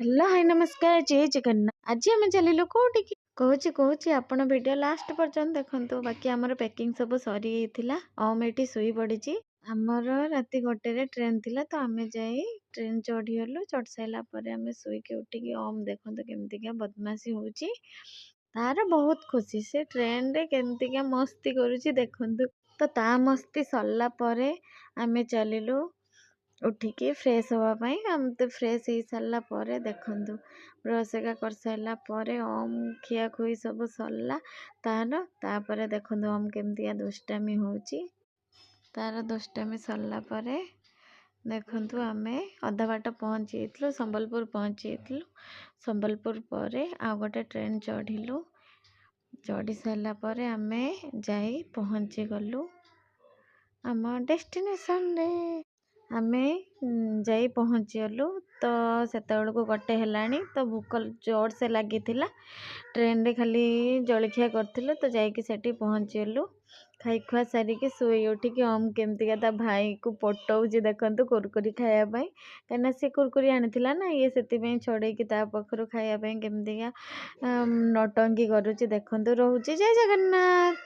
Hello, high, ନମସ୍କାର, ଜୟ ଜଗନ୍ନାଥ। ଆଜି ଆମେ ଚାଲିଲୁ କୋଉଠିକି? କହୁଛି କହୁଛି, ଆପଣ ଭିଡ଼ିଓ ଲାଷ୍ଟ ପର୍ଯ୍ୟନ୍ତ ଦେଖନ୍ତୁ। ବାକି ଆମର ପ୍ୟାକିଂ ସବୁ ସରିଯାଇଥିଲା। ଓମ୍ ଏଠି ଶୋଇ ପଡ଼ିଛି। ଆମର ରାତି 1ରେ ଟ୍ରେନ୍ ଥିଲା, ତ ଆମେ ଯାଇ ଟ୍ରେନ୍ ଚଢ଼ିଗଲୁ। ଚଢ଼ି ସାରିଲା ପରେ ଆମେ ଶୋଇକି ଉଠିକି ଓମ୍ ଦେଖନ୍ତୁ କେମିତିକା ବଦମାସି ହେଉଛି। ତାର ବହୁତ ଖୁସି, ସେ ଟ୍ରେନ୍ରେ କେମିତିକା ମସ୍ତି କରୁଛି ଦେଖନ୍ତୁ। ତ ତା ମସ୍ତି ସରିଲା ପରେ ଆମେ ଚାଲିଲୁ ଉଠିକି ଫ୍ରେଶ୍ ହେବା ପାଇଁ। ଆମେ ତ ଫ୍ରେଶ୍ ହେଇସାରିଲା ପରେ ଦେଖନ୍ତୁ, ବ୍ରସ୍ ଏକା କରିସାରିଲା ପରେ ଓମ୍ ଖିଆଖୁଇ ସବୁ ସରିଲା ତାର। ତାପରେ ଦେଖନ୍ତୁ ଓମ୍ କେମିତିକା ଦୁଷ୍ଟାମି ହେଉଛି। ତାର ଦୁଷ୍ଟାମି ସରିଲା ପରେ ଦେଖନ୍ତୁ ଆମେ ଅଧା ବାଟ ପହଞ୍ଚି ଯାଇଥିଲୁ, ସମ୍ବଲପୁର ପହଞ୍ଚି ଯାଇଥିଲୁ। ସମ୍ବଲପୁର ପରେ ଆଉ ଗୋଟେ ଟ୍ରେନ୍ ଚଢ଼ିଲୁ। ଚଢ଼ି ସାରିଲା ପରେ ଆମେ ଯାଇ ପହଞ୍ଚିଗଲୁ ଆମ ଡେଷ୍ଟିନେସନରେ। ଆମେ ଯାଇ ପହଞ୍ଚିଗଲୁ ତ ସେତେବେଳକୁ 1 ହେଲାଣି। ତ ଭୋକ ଜୋରସେ ଲାଗିଥିଲା। ଟ୍ରେନରେ ଖାଲି ଜଳଖିଆ କରିଥିଲୁ। ତ ଯାଇକି ସେଠି ପହଞ୍ଚିଗଲୁ। ଖାଇ ଖୁଆ ସାରିକି ଶୋଇ ଉଠିକି ଓମ୍ କେମିତିକା ତା ଭାଇକୁ ପଟଉଛି ଦେଖନ୍ତୁ କୁରକୁରି ଖାଇବା ପାଇଁ, କାହିଁକିନା ସେ କୁରକୁରି ଆଣିଥିଲା ନା, ଇଏ ସେଥିପାଇଁ ଛଡ଼େଇକି ତା ପାଖରୁ ଖାଇବା ପାଇଁ କେମିତିକା ନଟଙ୍କି କରୁଛି ଦେଖନ୍ତୁ। ରହୁଛି, ଜୟ ଜଗନ୍ନାଥ।